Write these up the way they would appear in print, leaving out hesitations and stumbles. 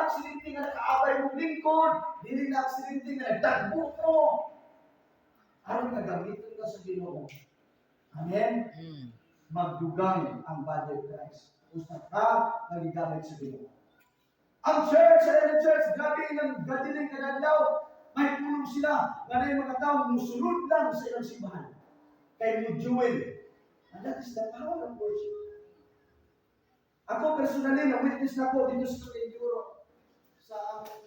na aksidente nga nakaabay mong lingkod, dili na aksidente nga nagdagbo mo. Aron nga gamiton ka sa Ginoo. Amen. Magdugang ang body of Christ. Usa ka nga gigamit sa Ginoo. Ang church, sa the church, grabe ng gadiling kadadlaw. May pulong sila nga na mga tao musulod lang sa ilang simbahan. Kay mo join. And that is the power of worship. Ako personally, na-witness na ko dito sa Europe sa among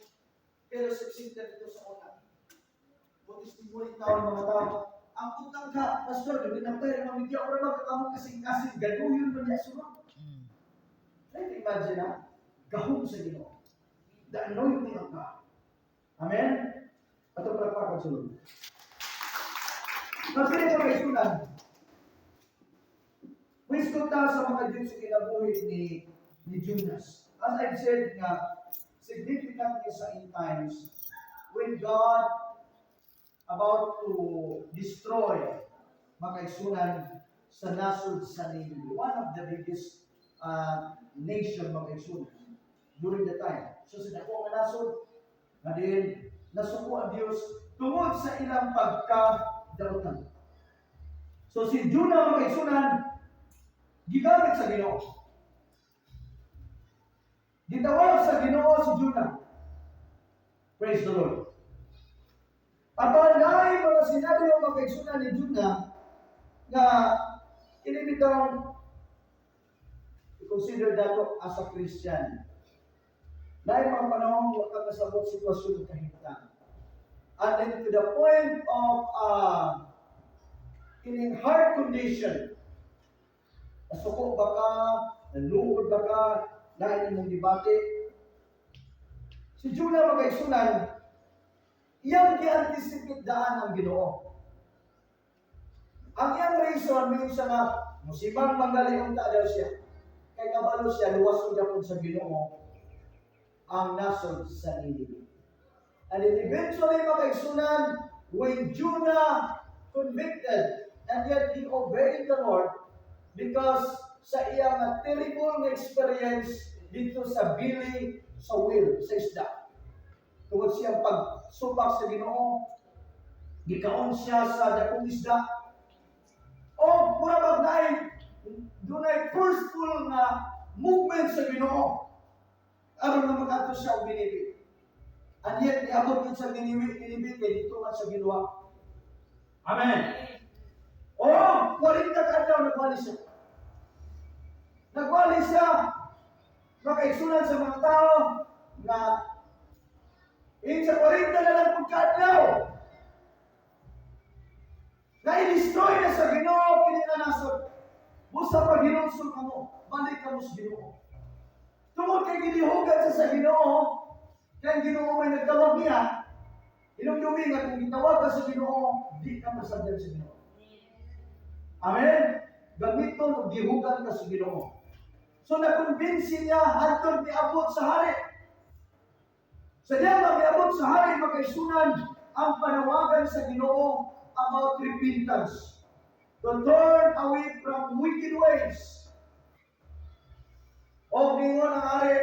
fellowship center dito sa una. Mo testimony taon mga tao. Ang utang ka, pastor, gabi na tayo, mga media, ora magkakamong kasing-kasing, ganuyon man niya sunod. Try to imagine ha, gahom sa Ginoo. The anointing of God. Amen? Ato palakpakan sunod. Kasi ito kay sunan, Wisdom ta sa mga Diyos sa kinabuhi ni Jonas. As I've said nga, significant is sa end times when God about to destroy mga kaigsunan sa nasod sa Nineveh. One of the biggest nation, mga kaigsunan, during the time. So sa dako nga nasod, nga din nasuko ang Dios tungod sa ilang pagkadautan. So si Jonah, mga kaigsunan, gigamit sa Ginoo. Gitawag sa Ginoo si Jonah. Praise the Lord. Apan naay mga senaryo, mga kaigsunan, ni Jonah nga kini bitawng i-consider dato as a Christian. Dahil mga panahon wa ka kasabot sitwasyon ng kahimtang. And then to the point of kining heart condition, nasuko ba ka, naluod ba ka, lain imong debate. Si Jonah, mga kaigsunan, iyang gi-anticipate daan ang Ginoo. Ang iyang reason, means siya nga, musibang manggali unta daw siya. Kay kabalo siya, luwason gyapon sa Ginoo ang nasod sa Nineveh. And then eventually, mga kaigsunan, when Jonah convicted, and yet he obeyed the Lord, because sa iyang nga terrible nga experience dito sa belly sa whale, sa isda. Tungod siyang pagsupak sa Ginoo, gikaon siya sa dakong isda. O mura bag naay dunay forceful nga movement sa Ginoo aron nga makadto siya og Nineveh. And yet niabot gid sa Nineveh kay dito man sa Ginoo. Amen. Oh, 40 ka adlaw nagwali siya. Nagwali siya makaigsunan sa mga tao na in sa 40 na lang pagkaadlaw na i-destroy na sa Ginoo kini nga nasod. Busa paghinulsol kamo, balik kamo sa Ginoo. Tungod kay gilihugan siya sa Ginoo, kay ang Ginoo may nagtawag niya, hinumdumi nga kung gitawag ka sa Ginoo, di ka masagdan sa Ginoo. Amen? Gamiton og gihugan ka sa Ginoo. So na-convince niya hantod niabot sa hari. Sa diya niabot sa hari, mga kaigsunan, ang panawagan sa Ginoo about repentance. To turn away from wicked ways. O ningon ang hari,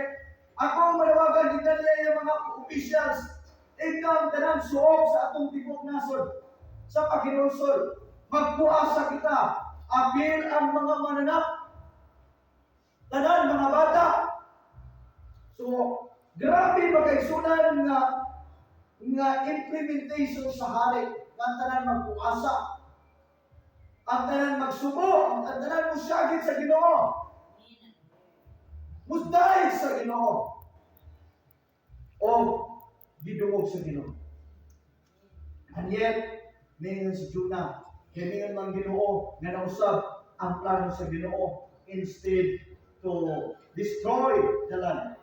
ako ang manawagan din niya yung mga officials, ikaw ang tanang suok sa atong tibuok nasod sa paghinulsol. Magpuasa kita, apil ang mga mananap, tanan mga bata. So, grabe makaigsunan nga nga implementation sa hari nga ang tanan magpuasa. Ang tanan magsubo, ang tanan musyagit sa Ginoo. Musdayeg sa Ginoo. O gidungog sa Ginoo. And yet, mingon si Jonah, kay mingon man Ginoo nga nausab ang plano sa Ginoo instead to destroy the land.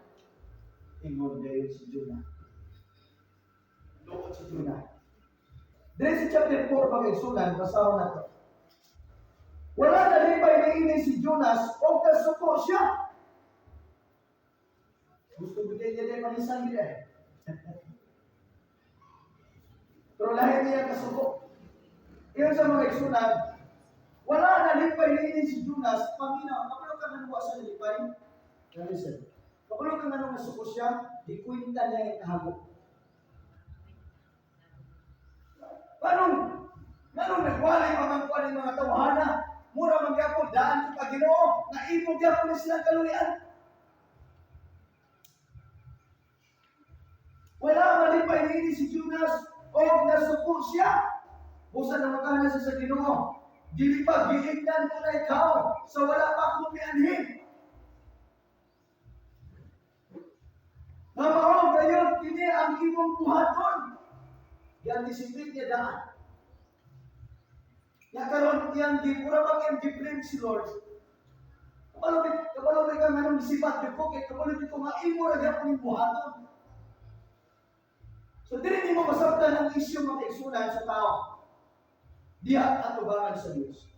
Ingon dayon si Jonah. Luod si Jonah. Dire sa chapter 4, mga igsunan, basahon nato. Wala nalipay niini si Jonas o kasuko siya. Gusto ko niya din manisan gid eh. Pero lahi niya kasuko. Iyon sa mga igsunan, wala nalipay niini si Jonas, paminaw, kapalo ka nanuwa sa nalipay? Now listen. Kabalo ka nganong nasuko siya, gikwenta niya yung kahago. Anong, nganong nagwalay pa man kuan mga tawhana? Mura man gyapon daan ko pa Ginoo, nga imo gyapon ni silang kaluyan. Wala malipay niini si Judas o nasuko siya. Busa na siya sa Ginoo. Dili pa giingnan ko na ikaw sa wala pa akong mianhin. Nga mao gayon kini ang imong buhaton. Gi-anticipate niya daan. Ya karon iyang gi mura bang iyang gi-blame si Lord. Kabalo ka nganong gisibat gyud ko kay kabalo gyud ko nga imo ra gyapon ning buhaton. So dili nimo masabtan ang isyu, mga kaigsunan, sa tao. Diha atubangan sa Dios.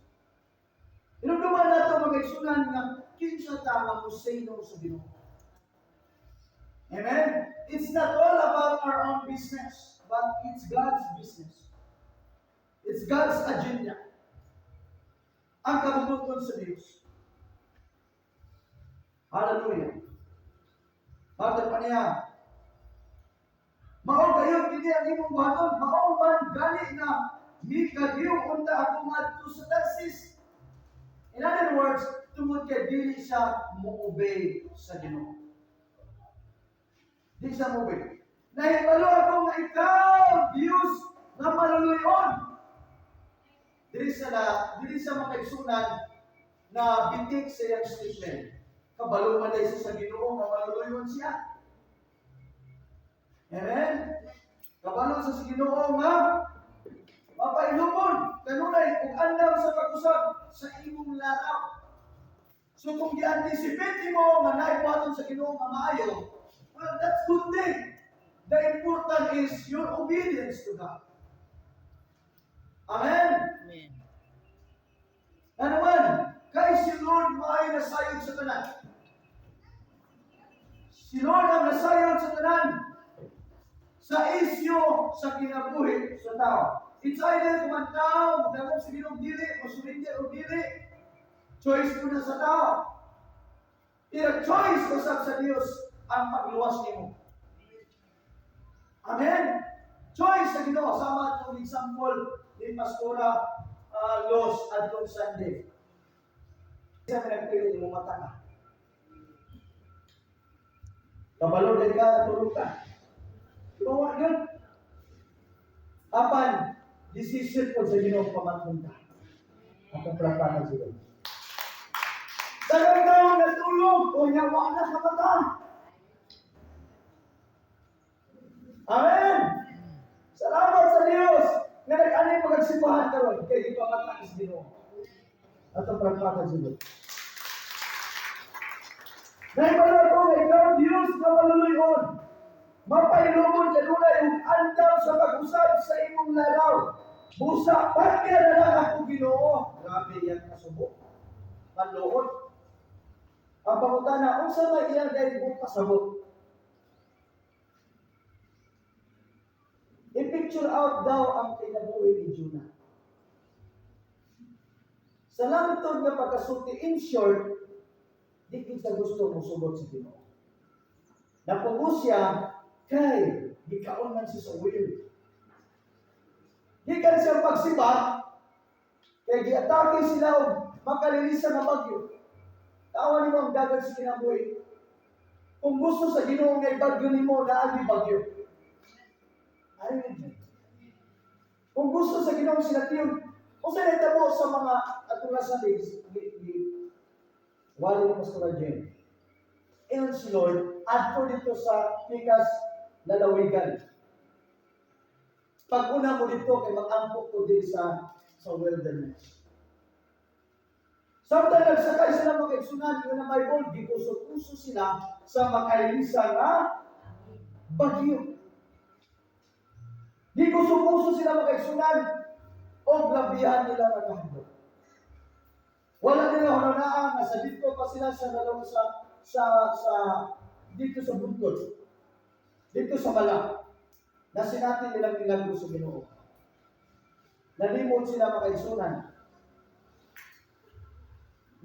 Hinumduman nato, mga kaigsunan, nga kinsa ta nga mo say no sa Ginoo. Amen? It's not all about our own business, but it's God's business. It's God's agenda. Ang kabubut-on sa Diyos. Hallelujah. Bakit pa niya? Mao gayon kini ang imong buhaton, mao man gani nga mikagiw unta ako ngadto sa Tarsis. In other words, tungod kay dili siya mo-obey sa Ginoo. Di siya mo-obey. Nahibalo ako nga ikaw, Diyos, nga maluluyon. Dili sa mga kaigsunan na bitik sa iyang statement. Kabalo man dahil siya sa Ginoo nga maluluyon siya. Amen? Kabalo sa Ginoo nga mapailubon kanunay ug andam sa pag-usab sa imong laraw. So kung gi-anticipate mo nga naay buhaton sa Ginoo nga maayo, well, that's good thing. The important is your obedience to God. Amen? Amen. Na naman, kay si Lord maay nasayod sa tanan. Si Lord ang nasayod sa tanan sa isyu sa kinabuhi sa tao. It's either kung ang tao, magdangop sa Ginoo dili, o surrender o dili, choice mo na sa tao. Pero choice usab sa Dios ang pagluwas nimo. Amen? Choice sa Ginoo. Sama atong example ni Pastora Los adtong Sunday. Sa nagpili mo mata ka. Kabalo din ka, tulog ka. Gumawa yun. Apan, decision po sa Ginoo pamaton ka. Atong palakpakan siguro. Daghang tao natulog o yawa na sa mata. Amen! Salamat sa Dios nga nag-anay pagsimbahan karon kay gipamata sa Ginoo. Atong palakpakan siguro. Nahibalo ko nga ikaw, Dios nga maluluyon. Mapailubon kanunay ug andam sa pag-usab sa imong laraw. Busa patya na lang ako, Ginoo. Grabe yan kasubo. Manluod. Ang pangutana, unsa may iyang dahil buong kasabot? I-picture out daw ang kinabuhi ni Jonah. Sa langtod nga pagkasulti, in short, di gyud sa gusto mo sugot sa Ginoo. Napugos siya kay gikaon man siya sa whale. Gikan siya pagsibat, kay giatake sila og makalilisa nga bagyo. Tawa nimo ang dagat sa kinabuhi. Kung gusto sa Ginoo nga bagyo nimo, naagi bagyo. Are you with me? Kung gusto sa Ginoo sinatiyon, unsa nahitabo sa mga atong sa days, wali ni Pastor Jane. Ingon si Lord, adto dito sa pikas lalawigan. Pag una mo dito, kay mag-ampo ko din sa wilderness. Samtang nagsakay sila, mga kaigsunan, yun ang Bible, gikuso-kuso sila sa makailisa nga bagyo. Gikuso-kuso sila, mga kaigsunan, o labihan nila nga kahadlok. Wala nila hununaan nga sa dito pa sila sa dalaw sa dito sa buntod. Dito sa mala. Na sinati nilang milagro sa Ginoo. Nalimot sila, mga kaigsunan.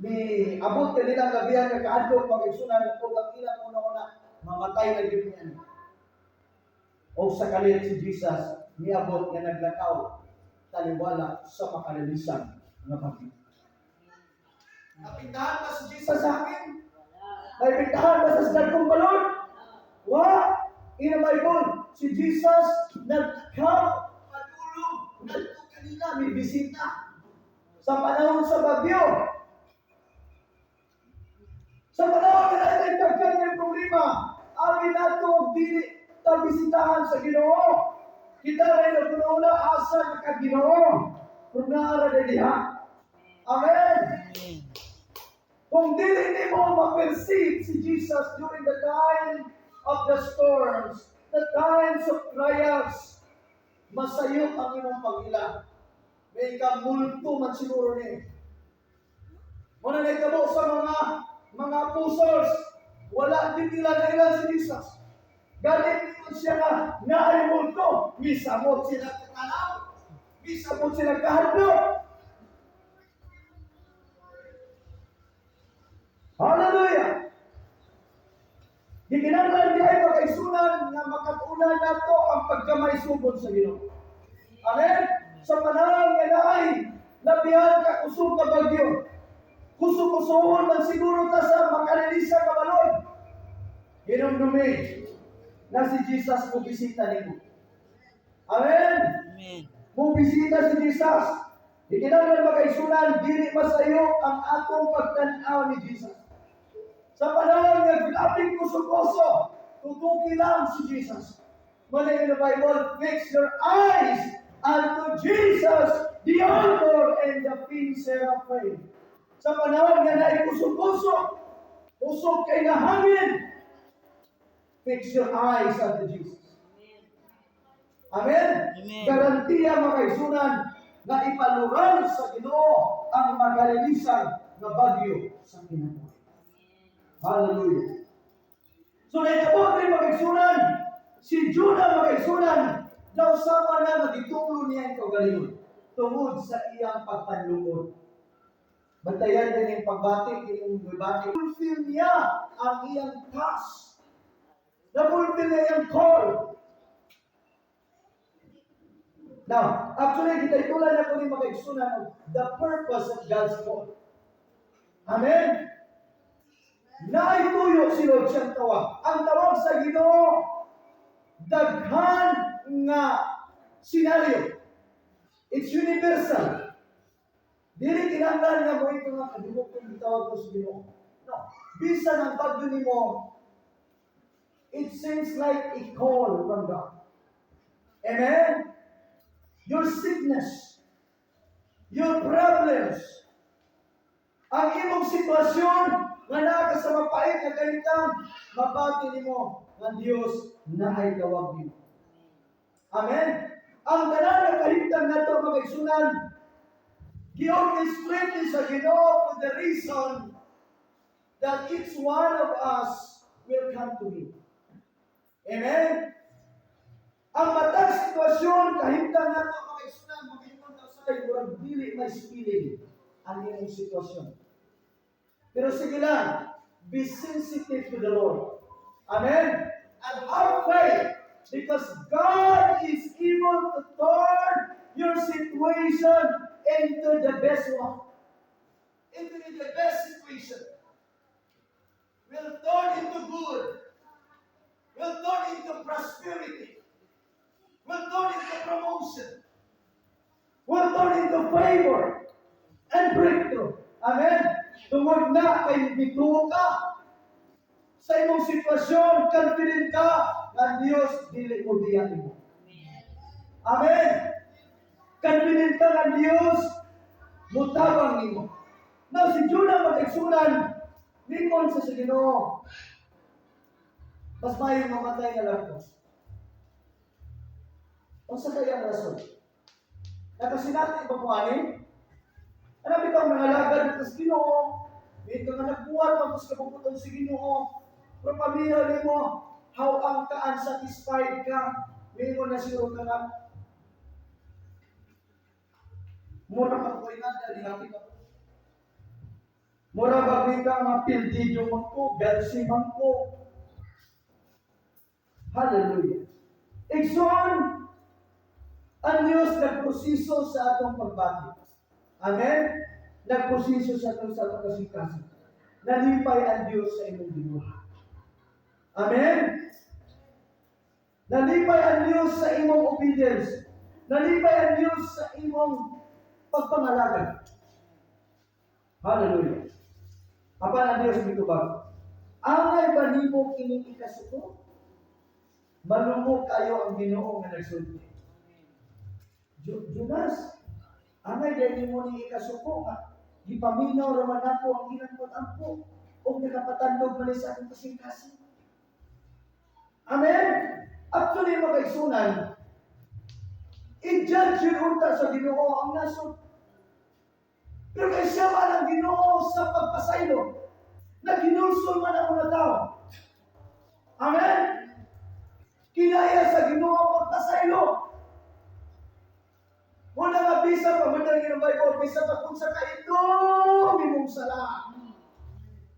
Ni abot kanila labihan nga kaadlok, mga igsunan, ug ang ilang una-una, mamatay na gyud niya. O sa kalit, si Jesus niabot nga naglakaw taliwala sa makalilisan nga bagyo. Napintahan ba si Jesus sa akin? Napintahan ba sa dagkong balod? Wa! In the Bible, si Jesus nag-come padulong ngadto kanila, may bisita sa panahon sa bagyo. Sa panahon nga natin daghan ng problema, abi nato og dili ta bisitahan sa Ginoo. Kita ray naguna asa ka ka, Ginoo? Kung naa ra diha. Amen. Kung dili nimo ma-perceive si Jesus during the time of the storms, the times of trials, masayop ang imong pag-ila. May kamulto man siguro ni. Muna nahitabo sa mga apostles, wala din nila nailan si Jesus. Galit nito siya nga naay multo, misamot sila katanaw, misamot sila kahadlok. Hallelujah! Gikinahanglan diay, mga kaigsunan, nga makatunan nato ang pagkamaisubon sa Ginoo. Amen? Sa panahon nga naay labihan ka kusog ka bagyo, kusog-kusogon man siguro ta sa makalilisa ka balod, hinumdumi na si Jesus mo bisita nimo. Amen? Amen. Mo bisita si Jesus. Gikinahanglan, mga kaigsunan, dili masayo ang atong pagtan-aw ni Jesus. Sa panahon nga grabing kuso-kuso, tutuki lang si Jesus. Muna in the Bible, "Fix your eyes unto Jesus, the author and the finisher of faith." Sa panahon nga naay kuso-kuso, usog kay nga hangin, fix your eyes unto Jesus. Amen? Amen. Garantiya, mga kaigsunan, nga ipaluran sa Ginoo ang makalilisan nga bagyo sa kinabuhi. Hallelujah. So nahitabo rin, mga kaigsunan, si Jonah, mga kaigsunan, daw sama na magitulo niya ang kaugalingon tungod sa iyang pagpanluod. Bantayan din yung pagbati, yung bati. Fulfill niya ang iyang task. Na-fulfill niya iyang call. Now, actually, gitaytulan na ko ni, mga kaigsunan, the purpose of God's call. Amen? Naituyo si Lord siyang tawag. Ang tawag sa Ginoo, daghan nga scenario. It's universal. Dili kinahanglan nga mo ito nga kadungog kung gitawag ko sa Ginoo. No. Bisan ang bagyo nimo, it seems like a call from God. Amen? Your sickness, your problems, ang imong sitwasyon nga naa ka sa mapait nga kahimtang, mabati nimo nga Dios naay tawag nimo. Amen. Ang tanan nga kahimtang nato, mga igsunan, gi-orchestrate sa Ginoo for the reason that each one of us will come to Him. Amen? Ang matag sitwasyon, kahimtang nato, mga igsunan, makaingon ta sa murag dili may feeling ang imong sitwasyon. Pero sige lang, be sensitive to the Lord. Amen? And have faith because God is able to turn your situation into the best one. Into the best situation. Will turn into good. Will turn into prosperity. Will turn into promotion. Will turn into favor and breakthrough. Amen? Tungod na kay mituo ka sa imong sitwasyon, confident ka nga Dios dili mo biya nimo. Amen. Confident ka nga Dios mutabang nimo. Now si Jonah, mga kaigsunan, ningon sa Ginoo, "Mas maayo mamatay na lang ko." Unsa kaya ang rason? Nakasinati ba mo ani? Ano bitaw nangalagad dito sa Ginoo? Dito nga nagbuhat tapos kabubuton sa Ginoo. Pero pamilya nimo, how ang ka unsatisfied ka, mingon na siguro ka nga, mura pa ko ingana, di happy ka. Mura ba ka nga pildido man ko, belsi man ko. Hallelujah. Igsoon, ang Diyos nagproseso sa atong pagbati. Amen? Nagproseso sa atong kasing-kasing. Nalipay ang Diyos sa imong gibuhat. Amen? Nalipay ang Diyos sa imong obedience. Nalipay ang Diyos sa imong pagpangalaga. Hallelujah. Apan ang Diyos mitubag, "Angay ba nimo kining ikasuko?" Malumok kayo ang Ginoo nga nagsulti. Jonas, angay diay nimo ni ikasuko nga gipaminaw ra man nako ang ilang pag-ampo ug nakapatandog man ni sa akong kasing-kasing? Amen? Actually, mga kaigsunan, i-judge yun unta sa Ginoo ang nasod. Pero kay siya man ang Ginoo sa pagpasaylo, naghinulsol man ang mga tao. Amen? Kinaya sa Ginoo ang pagpasaylo. Muna nga bisa pa, man ng Bible, bisa pa kung sa kaitong imong sala,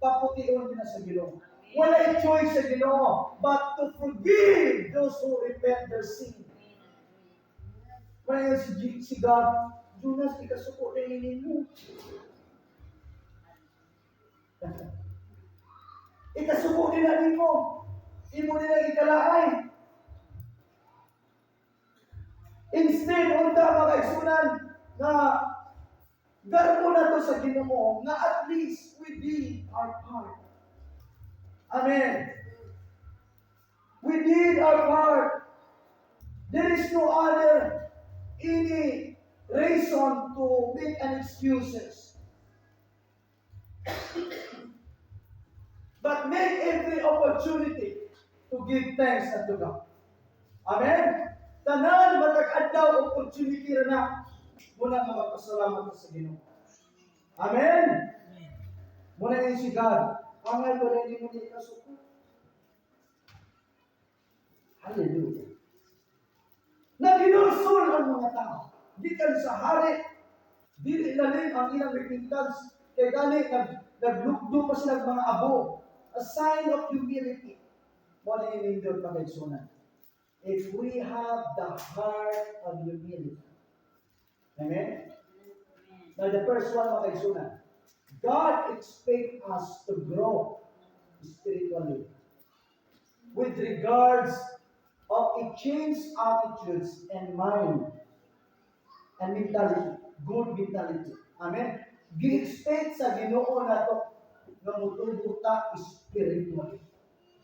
papution din na sa Ginoo. Walay choice sa Ginoo but to forgive those who repent their sin. Wala si God, "Jonas, ikasuko na nimo. Ikasuko nila nimo. Imo nila ikalaay." Instead, unta, mga kaigsunan, nga garbo na to sa Ginoo nga at least we did our part. Amen. We did our part. There is no other any reason to make an excuses. But make every opportunity to give thanks unto God. Amen? Tanan matag adlaw, opportunity ra na muna nga magpasalamat ka sa Ginoo. Amen? Muna ni si God, "Angay ba rin mo ni kasuko?" Hallelujah. Naghinulsol ang mga tao. Gikan sa hari, dili lalim ang ilang repentance. Kay gani, naglukdo pa sila mga abo. A sign of humility. Mo ni nindot, mga igsunan. If we have the heart of humility. Amen? Now, the first one, mga igsunan, God expects us to grow spiritually with regards of a changed attitudes and mind and mentality, good mentality. Amen? Gi-expect sa Ginoo nato nga motubo ta spiritually.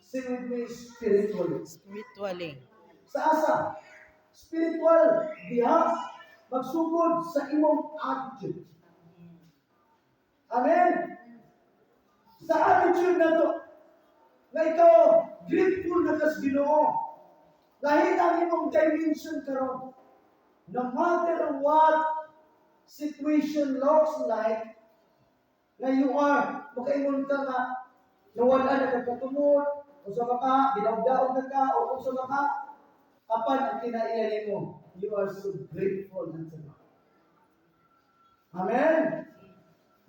Say with me, spiritually. Spiritually. Sa asa? Spiritual diha magsugod sa imong attitude. Amen. Sa attitude nato nga ikaw grateful na kas Ginoo. Lahi ang imong dimension karon. No matter what situation looks like, na you are, makaingon ka nga, nawala na ka katungod, unsa ba ka, gidawdaog na ka, o unsa ba ka, apan ang kinaiya nimo, you are so grateful unto God. Amen?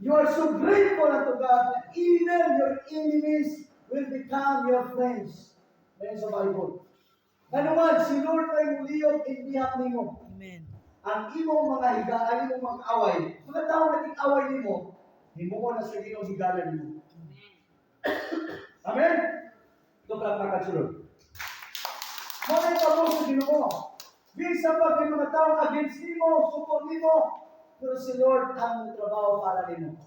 You are so grateful unto God that even your enemies will become your friends. Ngayon sa Bible. Ano man, si Lord ay muliyog in behalf nimo. Amen. Ang imong mga higa, ang imong mga away, mga tao na away nimo, himuon na sa Ginoo higala nimo. Amen? Ito palakpakan si Lord. Mga pabor sa Ginoo. Bisa pa kay mga tao against nimo, suko nimo, pero si Lord ang trabaho para nimo.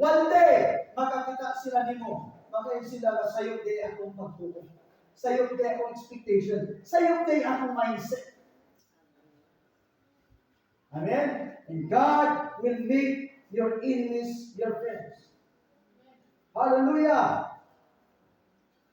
One day, makakita sila nimo. Makain sila nga sayop diay akong pagtuo. Sayop diay akong expectation. Sayop diay akong mindset. Amen? And God will make your enemies your friends. Hallelujah!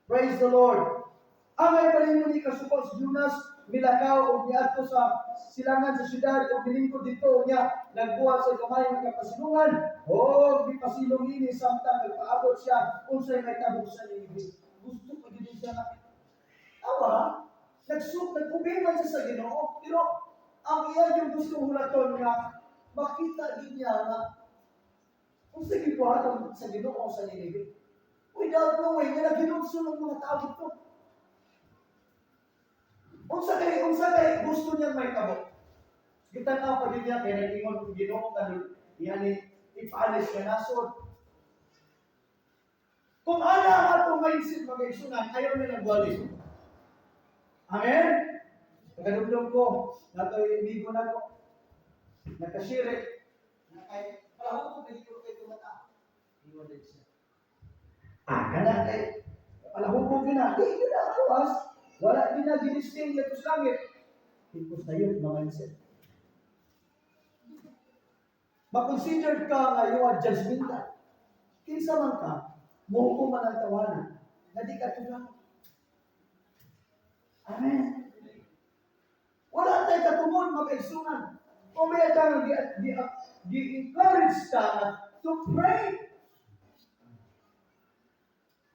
Praise the Lord. Angay ba nimo ni kasuko si Jonas, milakaw og miadto sa silangan sa syudad ug milingkod dito niya, nagbuhat sa gamay nga kapasilungan og gipasilong ini samtang nagpaabot siya unsay mahitabo sa Nineveh. Gusto ko din siya nga awa nagsuk nag-obey man siya sa Ginoo, pero ang iya yung gusto hulaton nga makita din niya nga Kung sa gibuhaton sa Ginoo sa Nineveh, without knowing nga naginulsol ang mga tao dito. Unsa kay gusto niyang mahitabo? Gitan-aw pa din niya kay nag-ingon kung Ginoo nga yani ipalis nga nasod. Kung ana ang atong mindset, mga igsunan, ayaw na nagwali. Amen? Nagadumdum ko, natoy amigo na ko, nakasire, na kay, wala ko, pwede ko kay tumata. Ingon din siya. Ah, kana kay, palahubog na, di yun na awas, wala din na ginisting dito sa langit. Tipos na yun, mga mindset. Ma-considered ka nga you are judgmental. Kinsa man ka, muhukom man ang tawanan, na di ka tugang. Amen. Wala tayo katungod, mga kaigsunan. O may atang di encourage ka to pray.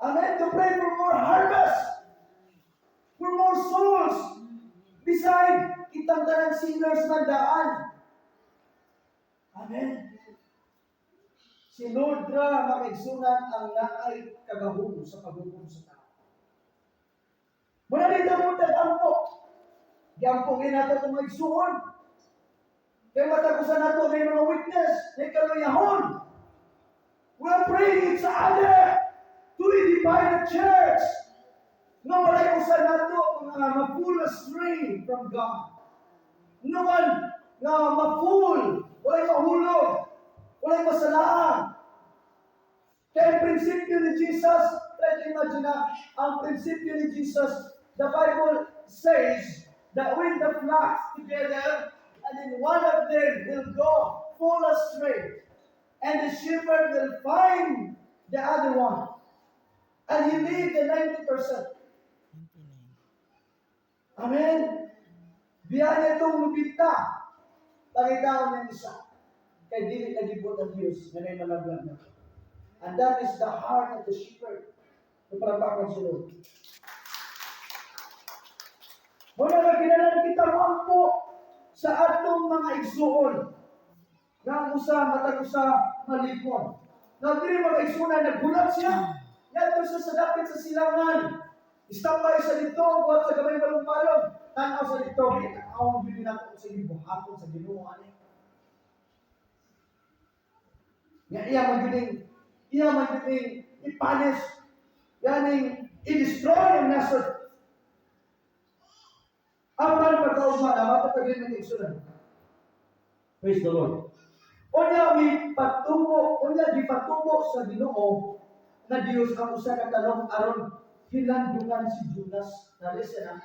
Amen. To pray for more harvest. For more souls. Beside, kitang tanan sinners man daan. Amen. Si Lord ra, mga kaigsunan, ang naay kagahom sa paghukom sa tao. Muna dito mo nag-ampo. Giampo nato itong mga igsuon. Kaya matagusan nato may mga weakness, may kaluyahon. We are praying each other to edify the church. Nga walay usa nato nga ma-pull astray from God. No one nga ma-fool, walay mahulog, walay masalaan. Kaya ang prinsipyo ni Jesus, try to imagine na, ang prinsipyo ni Jesus, the Bible says that when the flocks together, and then one of them will go fall astray, and the shepherd will find the other one. And he leave the 90%. Amen? Biya niya itong lubita. Pangitaon niya isa. Kay dili nagibot ang Diyos nga nay malaglag na. And that is the heart of the shepherd. Ipalakpakan si Lord. Muna nga kinahanglan kita moampo sa atong mga igsuon. Nga ang usa matag usa malipon. Nga diri, mga igsuonan, nagbulat siya. Ngadto siya sa dapit sa silangan. Istambay sa dito, buhat sa gamay balong-balong. Tanaw sa dito, tanaw gyud nato sa gibuhaton sa Ginoo ani. Nga iya man gyud ning i-punish, yaning i-destroy ang nasod. Apan pagkaugma na mata pag ng igsunan. Praise the Lord. Unya mi patubo, unya gipatubo sa Ginoo nga Dios ang usa ka tanong aron hilandungan si Jonas. Na listen ha.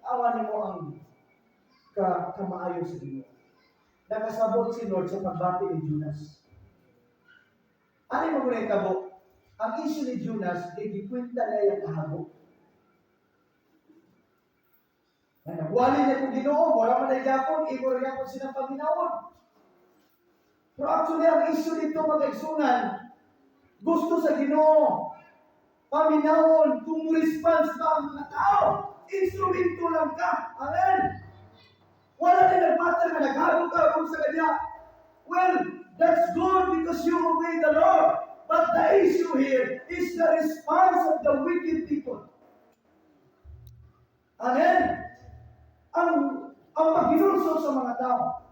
Awa nimo ang ka kamaayo sa Ginoo. Nakasabot si Lord sa pagbati ni Jonas. Ano mo guna tabo? Ang issue ni Jonas, kay gikwenta niya yung kahabo. Na nagwali niya kung Ginoo, wala man ay gapon, imo ra gyapon silang paminawon. Pero actually, ang issue dito, mga igsunan, gusto sa Ginoo paminawon kung response ba ang mga tao. Instrumento lang ka. Amen. Wala na nag-matter nga naghagong ka kung sa kanya. Well, that's good because you obey the Lord. But the issue here is the response of the wicked people. Amen. Ang paghinulsol sa mga tao.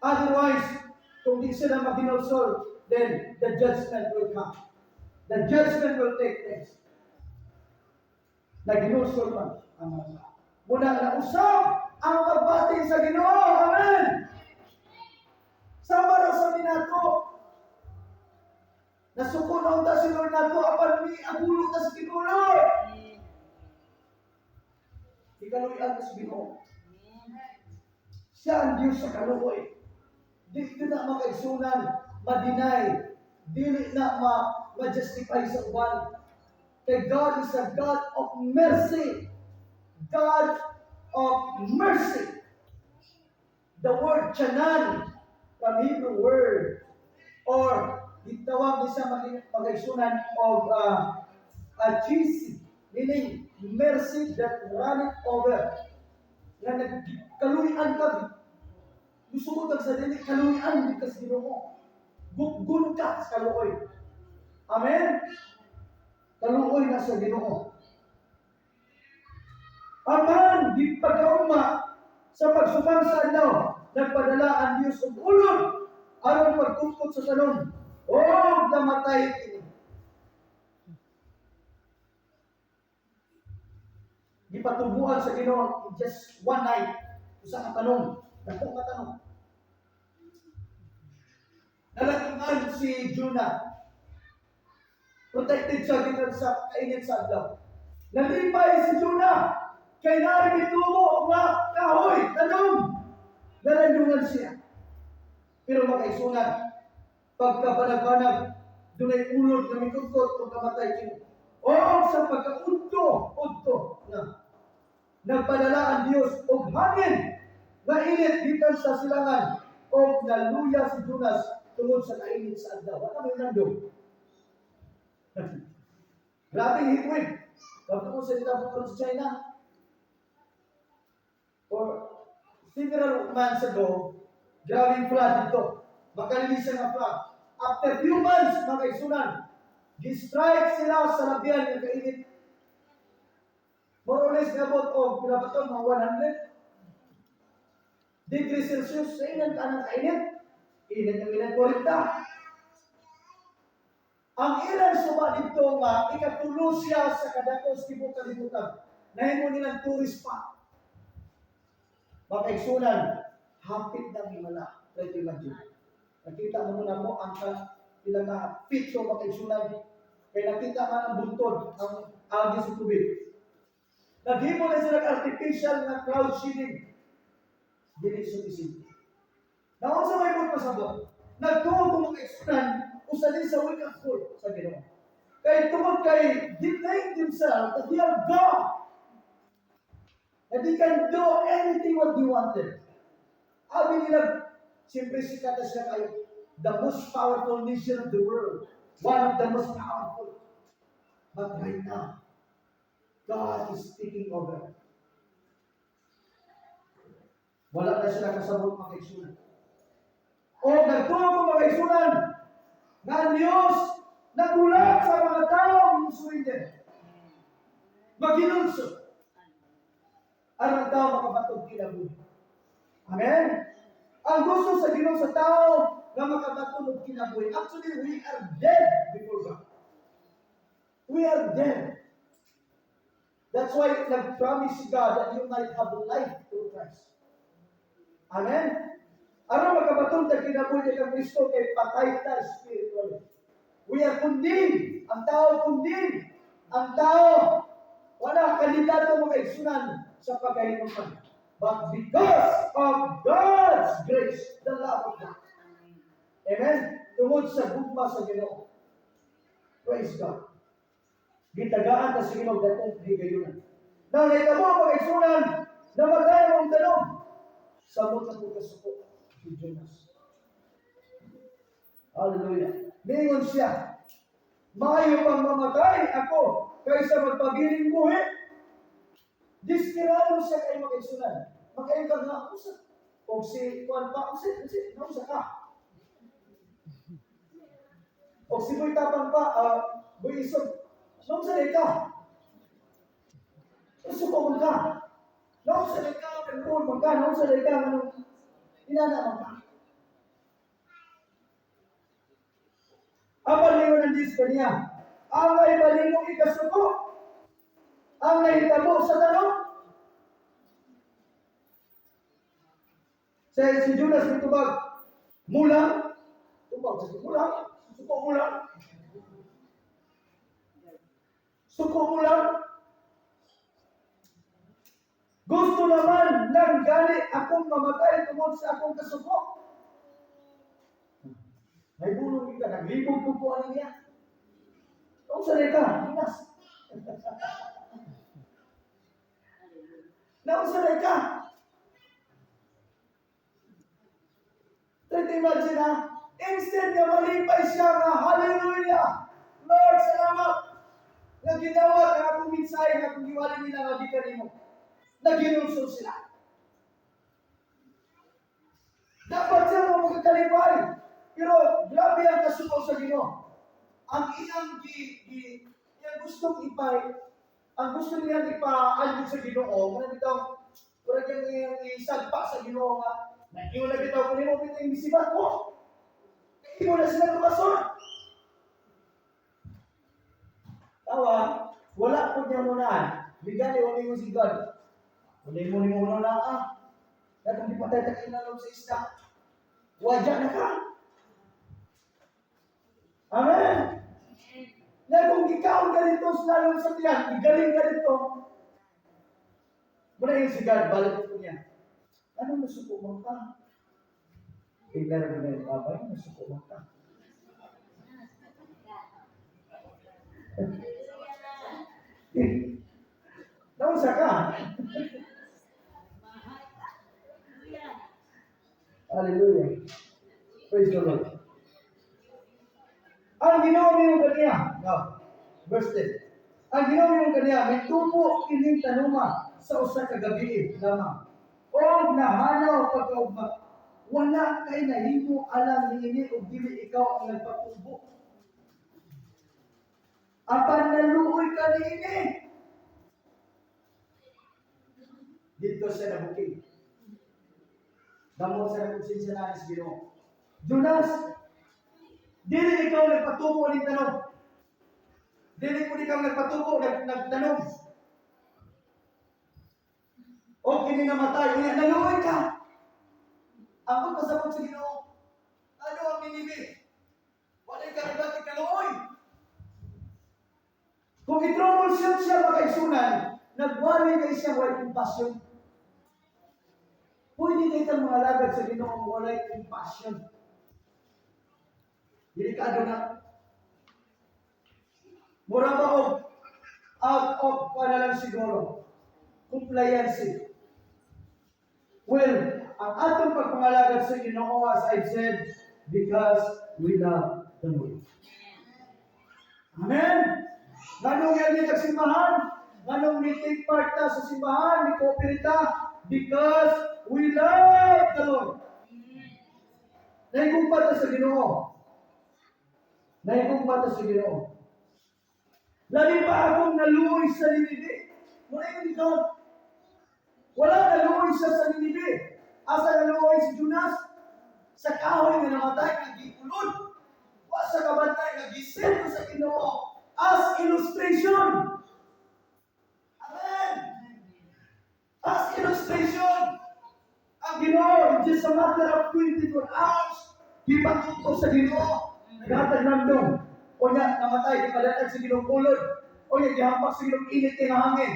Otherwise, kung di sila maghinulsol, then the judgment will come. The judgment will take place. Naghinulsol man ang mga tao. Muna na usab ang pagbati sa Ginoo. Amen. Sama ra sa minato. Nasuko na unta si Lord nato apan mi agulo ta sa Ginoo, Lord. Ikaluyan ta sa Ginoo. Siya ang Diyos sa kaluoy. Di na makaigsunan, ma-deny, dili na ma-justify sa uban. Kay God is a God of mercy. God of mercy. The word chanan, from Hebrew word, or gitawag ni sa pag-igsunan of chesed, meaning mercy that runneth over. Nga nagkaluyan ka, gusto sa dili, kaluyan di ka sa Ginoo. Gukgun ka sa kaluoy. Amen? Kaluoy na sa Ginoo. Apan, di pagkaugma sa pagsumang sa adlaw, nagpadala ang Diyos og ulod aron pagkutkot sa tanom. Og namatay kini. Gipatubuan sa Ginoo in just one night. Usa ka tanom, dako nga tanom. Nalatungan si Jonah. Protected siya gikan sa kainit sa adlaw. Nalipay si Jonah kay naay mitubo nga kahoy, tanom. Nalandungan siya. Pero makaisunan, pagkabanag-banag, dunay ulod nga mikutkot ug namatay kini. O sa pagkaudto, udto na nagpadala ang Dios og hangin nga init gikan sa silangan og naluya si Jonas tungod sa kainit sa adlaw. Wala may nandong. Grabe ang heatwave. Kapag mo sa itapon karon sa China, for several months ago, grabe ang flood dito. Makalilisan ang flood. After few months, mga kaigsunan, gi-strike sila sa labihan ng kainit. More or less, ngabot og pila ba to, mga 100 degrees Celsius sa ilang kanang kainit. Init ang ilang 40. Ang ilang suba dito nga ikatulo siya sa kadako sa tibuok kalibutan. Nahimo nilang tourist spot. Mga kaigsunan, hapit na himala. Try to imagine. Nakita mo muna mo ang pila ka feet so, mga kaigsunan. Kay nakita man ang buntod, ang agi sa tubig. Naghimo na sila artificial na cloud seeding. Dili sumisig. Naunsa may mo pasabot? Nagtuo ko, mga kaigsunan, usa din sa wake up call sa Ginoo. Kay tungod kay they think themselves that they are God. That they can do anything what they wanted. Abi nila, siyempre sikat na siya kayo, the most powerful nation of the world. One of the most powerful. But right now, God is taking over. Wala na sila kasabot, mga kaigsunan. O nagtuo ko, mga kaigsunan, nga ang Diyos nagulat sa mga taong surrender. Maghinulsol. Aron ang tao makabaton kinabuhi. Amen? Ang gusto sa Ginoo sa tao nga makabaton og kinabuhi. Actually, we are dead before God. We are dead. That's why nag-promise si God that you might have life through Christ. Amen? Aron makabaton ta kinabuhi kang Kristo kay patay ta spiritually. We are condemned. Ang tao condemned. Ang tao wala kandidato, mga kaigsunan, sa pagkahinuman. But because of God's grace, the love of God. Amen? Tungod sa gugma sa Ginoo. Praise God. Gitagaan ta sa Ginoo dakong higayunan. Nang nahitabo, mga kaigsunan, namatay ang tanom. Samot na po kasuko si Jonas. Hallelujah. Ningon siya, "Maayo pang mamatay ako kaysa magpabiling buhi." Desperado siya kay, mga kaigsunan. Makaingon ka nga, usa. O si Juan pa, usa, usa, nausa ka. O si Boy Tapang pa, Boy Isog, nausa ka. Suko man ka. Nausa ka, nagkuon man ka, nausa ka, anong inana man ka. Apan ningon ang Diyos kaniya, "Angay ba nimo ikasuko ang nahitabo sa tanom?" Sa si Jonas mitubag, "Mulang," tubag sa mulang, "Suko mulang. Suko mulang. Gusto naman lang gani akong mamatay tungod sa akong kasuko." May bulong ka, naglibog po po ano niya. Kung sa ka, hinas. Naunsa ka. Try to imagine ha, instead nga malipay siya nga, "Hallelujah! Lord, salamat! Nga gidawat ang akong mensahe nga akong giwali nila nga gikan nimo." Naghinulsol sila. Dapat siya nga magkakalipay. Pero grabe ang kasuko sa Ginoo. Ang iyang gi, gi iyang gustong ipa ang gusto niyang ipaanyog sa Ginoo, muna bitaw murag iyang iyang isagpa sa Ginoo nga naingon na bitaw ko nimo bitaw misibat ko. Imo na sila tumason. Tawa, wala po niya munahan. Bigyan ni wala mo si God. Wala mo ni mo na ah. Kaya kung di pa tayo takinalog sa isda, wadya na ka. Amen! Na kung gikaon ka dito sa lalong sa tiyan, gigaling ka dito, muna yung si God, balik ko niya. Anong nasuko mo ka? Tingnan mo na yung babay, nasuko mo ka. Naunsa ka? Hallelujah. Praise the Lord. Ang Ginoo mimo kaniya. Now, verse 10. Ang Ginoo mimo kaniya, may tubo kining tanuma sa usa ka gabi lamang. Og nahanaw pagkaugma. Wala kay nahimo alang niini ug dili ikaw ang nagpatubo. Apan naluoy ka niini. Dito siya nabuking. Damo sa nakonsensya na sa Ginoo. Jonas, dili ikaw nagpatubo ning tanom. Dili po ikaw nagpatubo, nagtanom. O kini namatay, unya naluoy ka. Ang pasabot sa Ginoo. Ano ang Ninive? Walay karibat kaluoy. Kung i-troubleshoot siya makaisunan, nagwali kay siya walay compassion. Pwede kay tang mga lagad sa Ginoo walay compassion. Delikado na. Mura ba og out of wala lang siguro compliance. Well, ang atong pagpangalagad sa Ginoo, as I've said, because we love the Lord. Amen? Nganong yan sa simbahan? Nganong may take part ta sa simbahan, may cooperate ta? Because we love the Lord. Nahigugma ta sa Ginoo. Nahigugma ta sa Ginoo. Labi pa akong naluoy sa Ninive. Wala yung ikaw. Wala naluoy siya sa Ninive. Asa naluoy si Jonas? Sa kahoy nga namatay, nagikulod. Wa sa kabantay, nagisento sa Ginoo as illustration. Amen! As illustration. Ang Ginoo, in just a matter of 24 hours, gipatuto sa Ginoo. Naghatag landong. O niya, namatay, gipadatag sa Ginoong kulod. O niya, gihampak sa Ginoong init nga hangin.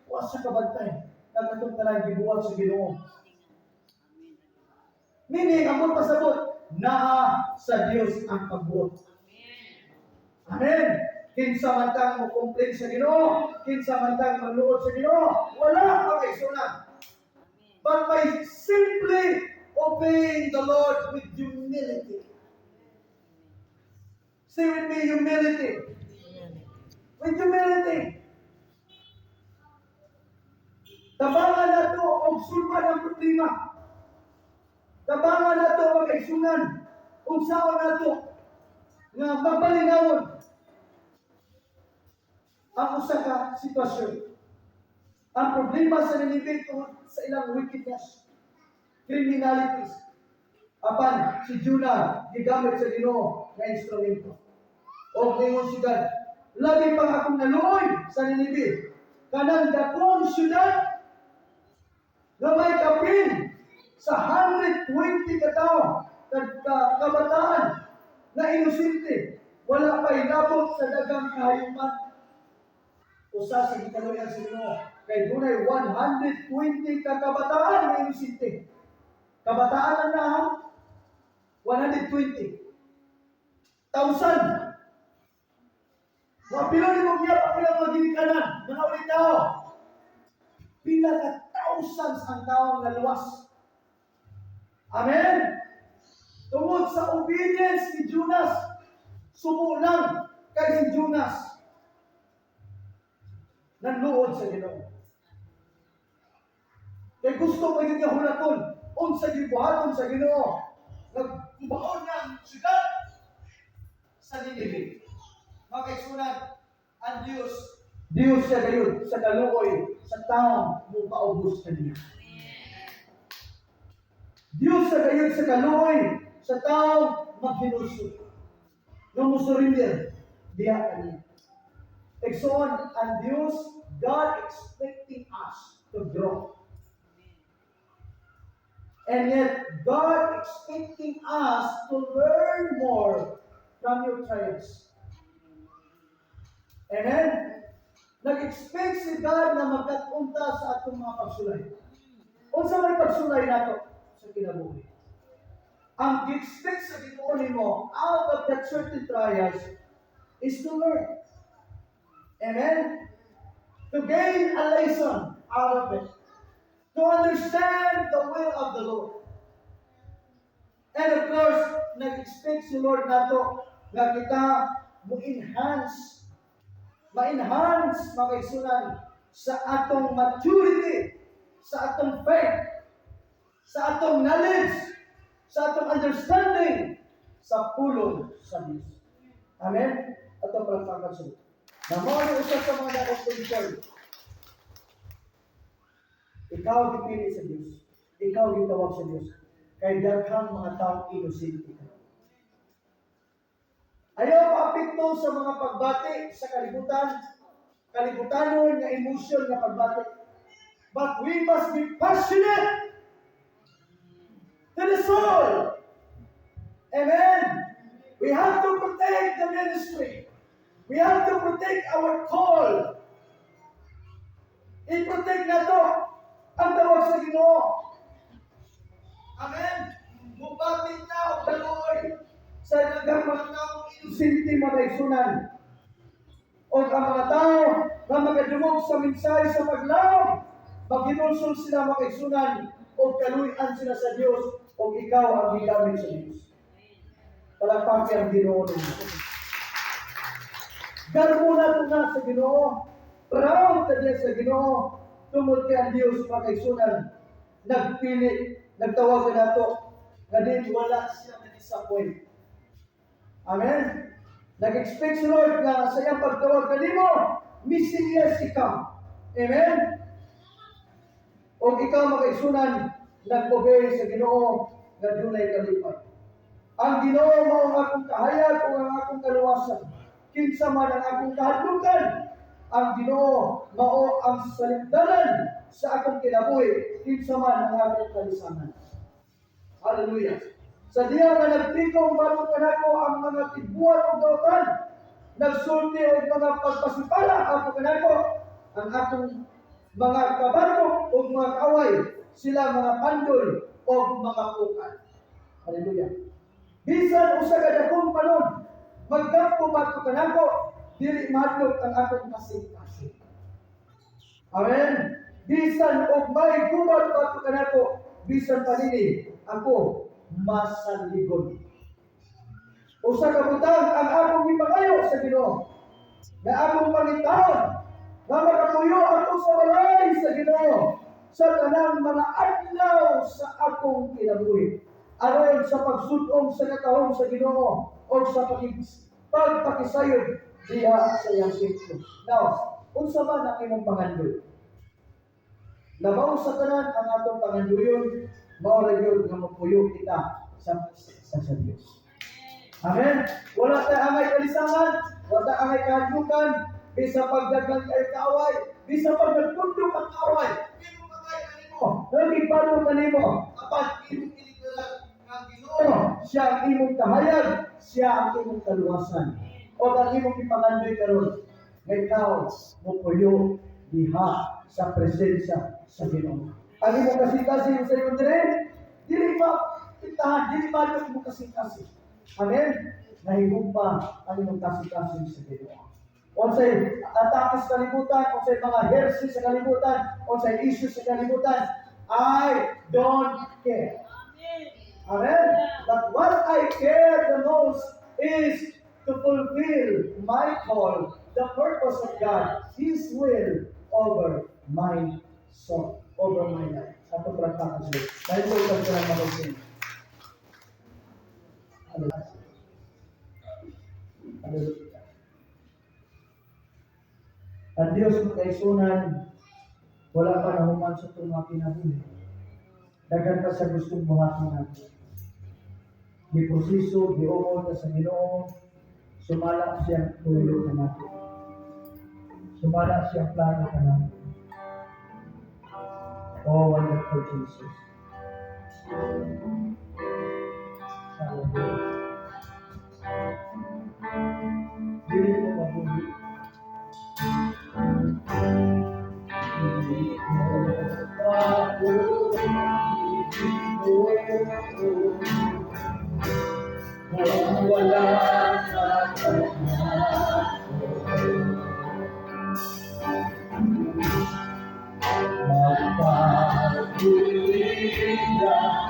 Wa sa kabantay. Nagkatong tanan gibuhat sa Ginoo. Meaning, ang pasabot, naa sa Dios ang pagbuot. Amen. Kinsa man tang mo complain sa Ginoo, kinsa man tang magluod sa Ginoo, wala pa kay sunan. But by simply obeying the Lord with humility. Say with me, humility. With humility. Tabangan nato og sulman ang problema. Tabangan nato magkaigsunan. Unsaon nato nga mapalinawon ang usa ka sitwasyon. Ang problema sa Ninive tungod sa ilang wickedness, criminalities. Apan si Jonah gigamit sa Ginoo nga instrumento. Og ningon si God, labi pa akong naluoy sa Ninive kanang dakong syudad nga may kapin sa 120 ka tawo kabataan na inosente, wala pa inabot sa dagang kahayupan. Usa sa gikaluyan sa Ginoo kay dunay 120 ka kabataan nga inosente. Kabataan na na 120 thousand. Mga pila ni mo niya pila mga ginikanan, mga ulit tao. Pila ka thousands ang taong naluwas. Amen? Tungod sa obedience ni Jonas, sumo lang kay si Jonas. Nanluod sa Ginoo. Kay gusto pa yun niya hulaton, unsa gibuhaton sa Ginoo. Nagkubaon niya ang syudad sa Nineveh. Mga kaigsuonan, ang Diyos, Diyos siya gayud sa kaluoy sa taong mupaubos kaniya. Diyos sa gayud sa kaluoy sa taong maghinulsol, nga mo-surrender diha kaniya. Igsoon, ang Diyos, God expecting us to grow. And yet, God expecting us to learn more from your trials. Amen? Nag-expect si God na magkat-on ta sa atong mga pagsulay. Unsa may pagsulay nato sa kinabuhi? Ang gi-expect sa Ginoo nimo out of that certain trials is to learn. Amen? To gain a lesson out of it. To understand the will of the Lord. And of course, nag-expect si Lord nato nga kita mo enhance, ma-enhance, mga kaigsuonan, sa atong maturity, sa atong faith, sa atong knowledge, sa atong understanding, sa pulong sa Diyos. Amen? Atong palakpakan sa na mao ni usa sa mga dakong concern. Ikaw gipili sa Diyos. Ikaw gitawag sa Diyos. Kay daghang mga taong inosente ka. Ayaw paapekto sa mga pagbati sa kalibutan, kalibutanon nga emosyon nga pagbati. But we must be passionate to the soul. Amen. We have to protect the ministry. We have to protect our call. I-protect nato ang tawag sa Ginoo. Amen. Mubati na og kaluoy sa daghang mga taong inosente, mga kaigsuonan. O ang mga tao nga makadungog sa mensahe sa paglaom, maghinulsol sila, mga kaigsuonan, o kaluy-an sila sa Dios o ikaw ang gigamit sa Dios. Palakpakan ang Ginoo ninyo. Garbo na ito na sa Ginoo. Proud ta diya sa Ginoo. Tungod kay ang Dios, mga kaigsuonan, nagpili, nagtawag ka nato, nga din wala siya na-disappoint. Amen? Nag-expect si Lord nga sa iyang pagtawag kanimo, Mesiyas ikaw. Amen? O ikaw, mga kaigsuonan, nag-obey sa Ginoo nga dunay kalipay. Ang Ginoo mao ang akong kahayag ug ang akong kaluwasan. Kinsa man ang akong kahadlukan? Ang Ginoo mao ang salipdanan sa akong kinabuhi. Kinsa man ang akong kalisangan? Hallelujah. Sa diya nga nagtikong batok kanako ang mga tigbuhat ug dautan, nagsulti og mga pagpasipala ako kanako, ang akong mga kabatok ug mga kaaway, sila mga pandol o mga pukal. Hallelujah. Bisan usa ka dakong palod, magkampo batok kanako, dili mahadlok ang akong kasing-kasing. Amen. Bisan og may gubat batok kanako, bisan pa nini, ako masaligon. Usa ka butang ang akong gipangayo sa Ginoo, nga akong pangitaon, nga makapuyo ako sa balay sa Ginoo sa tanang mga adlaw sa akong kinabuhi, aron sa pagsud-ong sa katahom sa Ginoo o sa pagpakisayod diha sa iyang templo. Now, unsa man ang imong pangandoy? Labaw sa tanan, ang atong pangandoyon, mao ra gyud nga mopuyo kita sa Dios. Amen. Wala tay angay kalisangan, wala tay angay kahadlukan, bisa pagdaghan kay kaaway, bisa pag nagtundok ang kaaway, imong patay kanimo, nagipano kanimo, apan imong iligtaran ang Ginoo, siya ang imong kahayag, siya ang imong kaluwasan. O ang imong ipangandoy karon, nga ikaw mopuyo diha sa presensya sa Ginoo. Ang imong kasing-kasing sa imong dire, dili ma pintahan, dili ma imong kasing-kasing. Amen? Nahigugma ang imong kasing-kasing sa Ginoo. Unsay atake sa kalibutan, unsay mga heresy sa kalibutan, unsay issues sa kalibutan, I don't care. Amen? But what I care the most is to fulfill my call, the purpose of God, His will over my soul, over my life. Ato palakpakan sila. Dahil po ito sa mga. Hallelujah. Ang Diyos, mga kaigsuonan, wala pa nahuman sa itong mga kinabuhi. Daghan pa sa gustong buhaton natin. Di proseso, giungol ta sa Ginoo, sumala siyang tuyo kanato. Sumala siyang plano kanato. Oh, wonderful Jesus. Hallelujah. Dili mo mabuhi. Dili mo mabuhi. Kung wala ka kanako, magpatuloy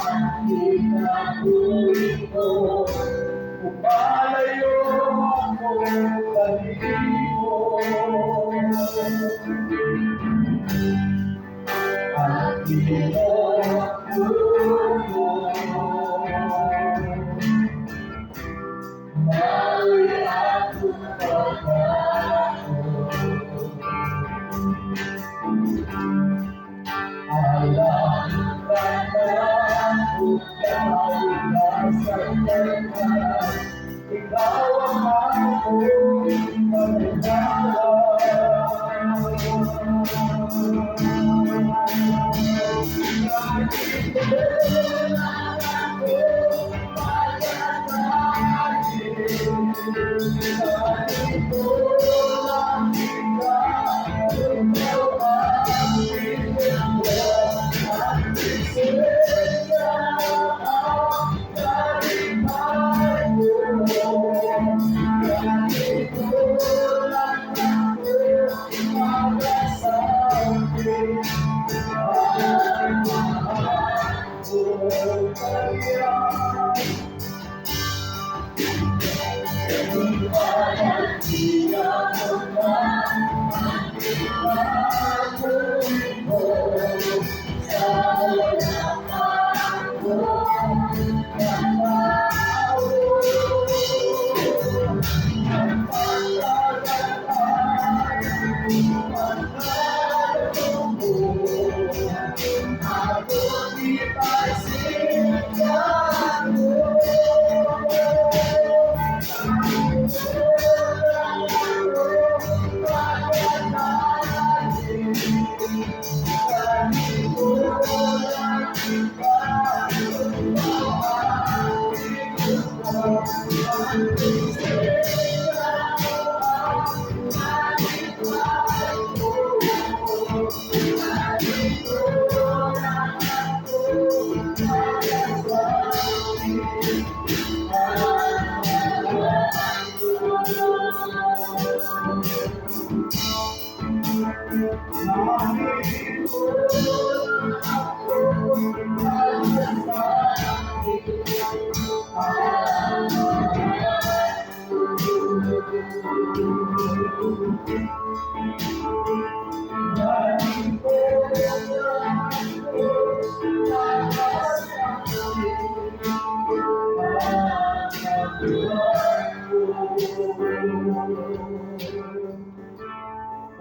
ang kinabuhi ko, umalayo ako kanimo. At imo pulong, mao'y akong pagkaon. Alam ka na kung nasaktan ka, ikaw ang akong mananawa.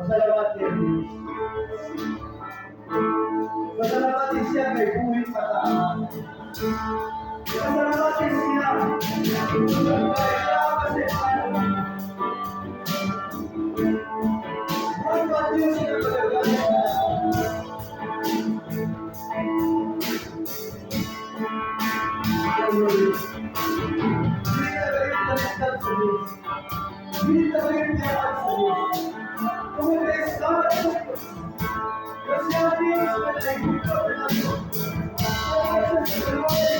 Masalamat kay Diyos. Masalamat din siya kay buhi pa ta. Masalamat din siya. Kaya kasi buhay pa Diyos sa pagkagaling. Hallelujah. Hindi na kayo talikdan sa Diyos. Hindi na kayo tiyaan sa Diyos. Kung may salamat sa Diyos. Kasi ang Diyos na naigupa na nato. Kaya siya sa kalaway.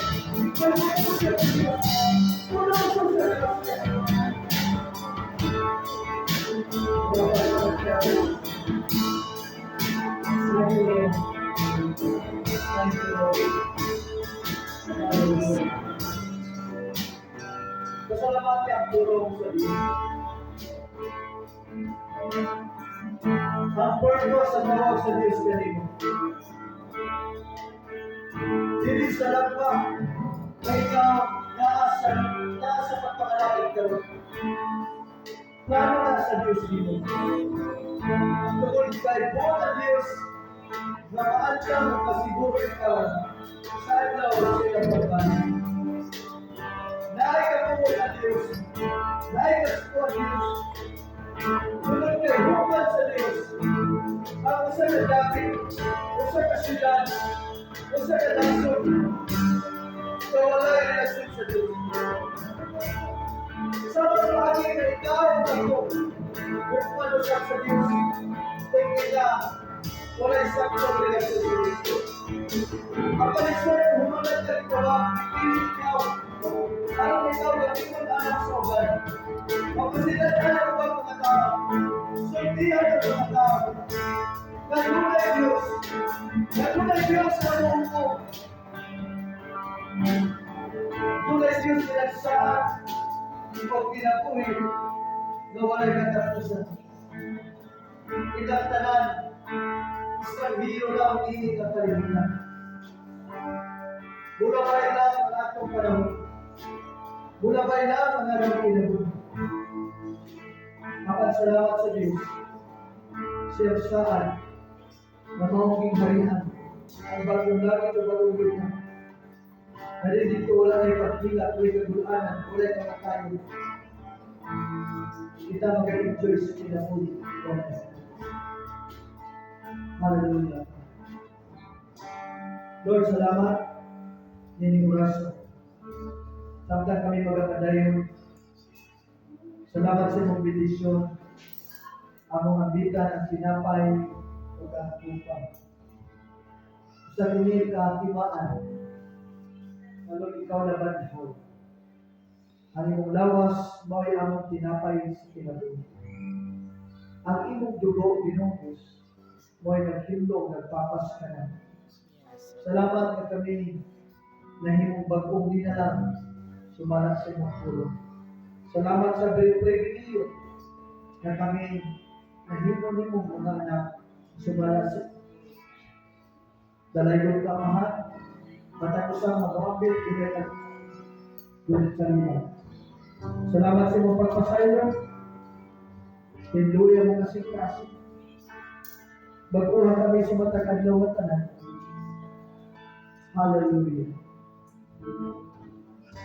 Kaya siya sa Diyos. Puno siya sa grasya. Hallelujah. Thank you, Lord. Hallelujah. Pasalamat ang pulong sa Diyos. Ang purpose sa tawag sa Diyos kanimo. Dili sa lampa na ikaw naa sa pagpakalakit karon. Plano na sa Diyos nimo. Tungod kay buot ang Diyos nga maandam ug masiguro ikaw sa adlaw sa iyang pagbalik. Naay kabuot ang Diyos. Naay kasuko ang Diyos. Tungod kay human sa Diyos, ang usa ka dapit, usa ka syudad, usa ka nasod, sa walay relasyon sa Diyos. Sa mga paagi na ikaw ang ako, hukman usab sa Diyos, kung kita walay saktong relasyon sa Diyos. Ang palisod, humanat ka ikaw, pili ikaw, aron ikaw gamiton anak sa uban. Mapasilan ka ng ubang mga tao, sultihan ng mga tao, nga dunay Diyos, nga dunay Diyos na muhukom, dunay Diyos na nagsaad o kinabuhi na walay katapusan. Kitang tanan, estranghero lang ini nga kalibutan. Bulabay lang ang atong panahon. Bulabay lang ang atong kinabuhi. Apan salamat sa Diyos. Siya saan na maong gingharian ang bagong langit o bagong lupa. Na dito wala na'y paghila, wala'y kagulanan, wala'y kamatayon. Kita mag-enjoy sa kinabuhi. Hallelujah. Lord, salamat. Nining oras. Samtang kami magkakadayon. Salamat sa imong bendisyon. Among ambitan ang tinapay ug ang kupa. Sa kini katimaan, na Lord, ikaw na banhaw. Ang imong lawas mao'y among tinapay sa kinabuhi. Ang imong dugo, Ginoong Diyos, mo'y naghinlo, nagpapas ka. Salamat nga kami nahimong bag-ong nilalang sumala sa imong pulong. Salamat sa pribilehiyo nga kami nahimo nimong mga anak sumala sa dalayon ka, Amahan, matag usa mag-ambit dunay dunay sa. Salamat sa imong pagpasaylo. Tinduya mo kasing-kasing. Bag-uha kami sa matag adlaw nga tanan. Hallelujah.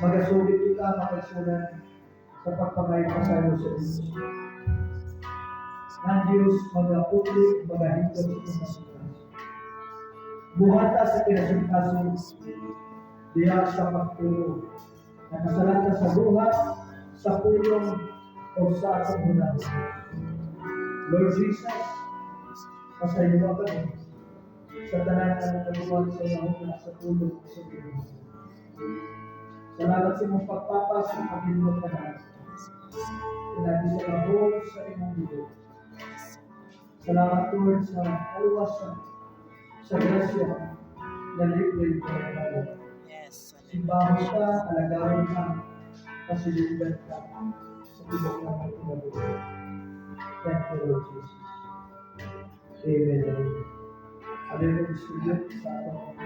Magasugid kita, mga kaigsuonan, sa pagpangayo pasaylo sa Diyos. Ang Diyos magaputli, magahingkot sa imong kasing. Buhata sa kinasingkaso, diha sa pagtulo. Nakasala ka sa buhat, sa pulong, o sa atong hunahuna. Lord Jesus, pasayloa kami sa tanan nga nagawa sa hunahuna, sa pulong, sa buhat. Salamat sa imong pagpapas sa paghinlok ka na. Pinaagi sa kabog sa imong dugo. Salamat, Lord, sa kaluwasan, sa grasya na libre mo ang bayad. Simbahon ka, alagaron ka, pasilungan ka sa tibok ng mga kinabuhi. Thank you, Lord Jesus. Amen. Amen. Ano yung distribute sa atong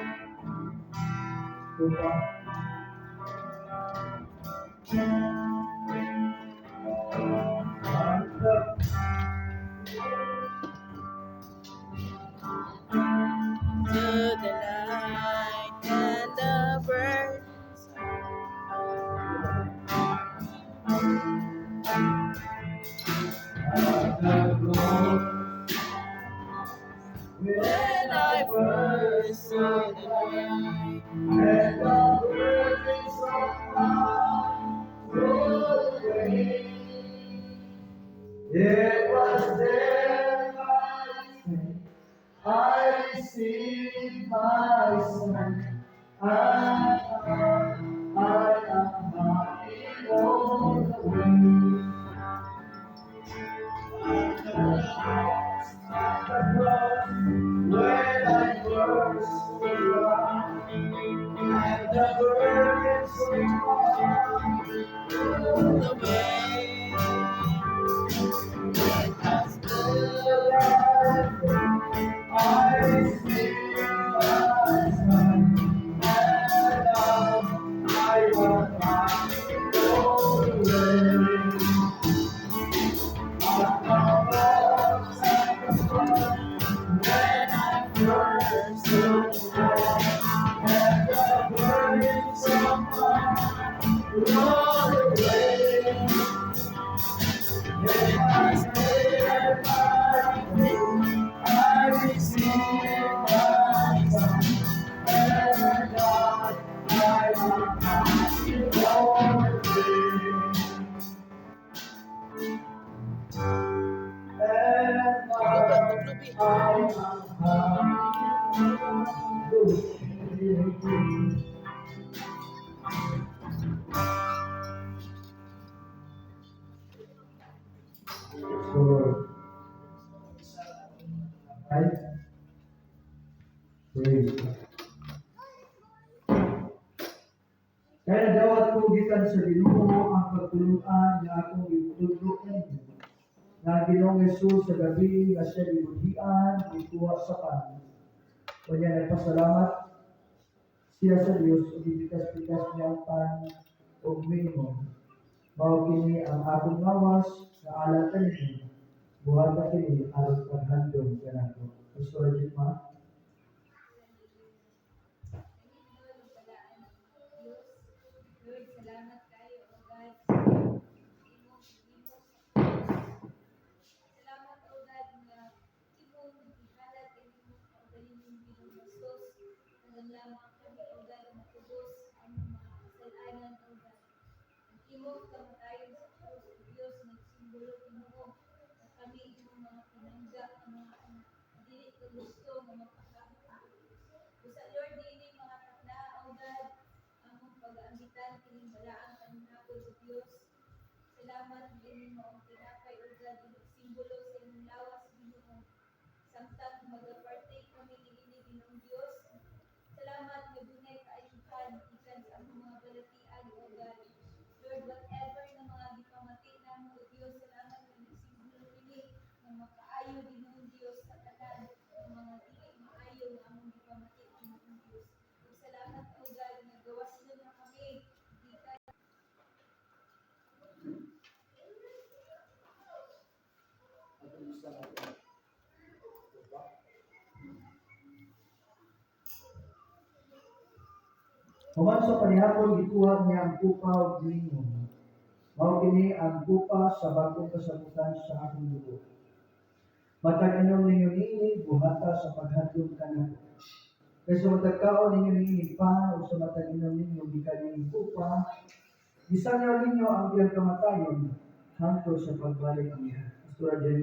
lupa? To the light and the birds. At the cross, When I first saw the light, and the burdens of my rolled away. It was there by faith I received my sight. I am happy all the way. At the cross, when I first saw and the burdens of my rolled away. It was there I received my sight, and now I am happy all the way. First of and the burdens of my roll away. If I stay by faith, I receive my sight, and God, I am happy always. And now I am happy. So, right? Praise God. Kaya nadawat ko gikan sa Ginoo ang pagtulunan nga akong gitudlo kaninyo. Nga ang Ginoong Jesus sa gabi nga siya gibudhian, gikuha sa pan. Unya nagpasalamat siya sa Dios ug gipikas-pikas niya ang pan ug miingon, "Mao kini ang akong lawas nga alang kaninyo. Buhata kini aron paghandom kanako." Pastor ma. Diyos, Lord, salamat kayo, O God, sa imong imo sa krus. Salamat, O God, nga imong gihalad ang imong kaugalingong Ginoong Jesus. Alang lamang kami, O God, matubos ang mga kasalanan, O God. Ang imong kamatayon sa krus, O Diyos, nagsimbolo, Ginoo, nga kami imong mga pinangga, ang mga anak. Dili ka gusto nga mapahamak. Usa, Lord, dili mga takna, O God, among pag-aambitan kining balaang panihapon, O Dios. Salamat nga ining maong tinapay, O God, simbolo sa imong lawas, Ginoo. Samtang magapartake kami niini, Ginoong Dios. Salamat nga dunay kaayuhan gikan sa among mga balatian, O God. Lord, whatever nga mga gipamati namo, O Dios, salamat nga nagsimbolo kini nga makaayo, Ginoong Dios, sa tanan nga mga dili maayo nga among gipamati, Ginoong Dios. Ug salamat, O God, nga gawas na kami gikan Atong isa natin. Diba? Human sa panihapon, gikuha niya ang kupa ug miingon, "Mao kini ang kupa sa bag-ong kasabutan sa akong dugo. Matag inom ninyo niini, buhata sa paghandom kanako. Kay sa matag kaon ninyo niini pan o sa matag inom ninyo gikan niining kupa, gisangyaw ninyo ang iyang kamatayon hangtod sa pagbalik niya." Pastor Jen.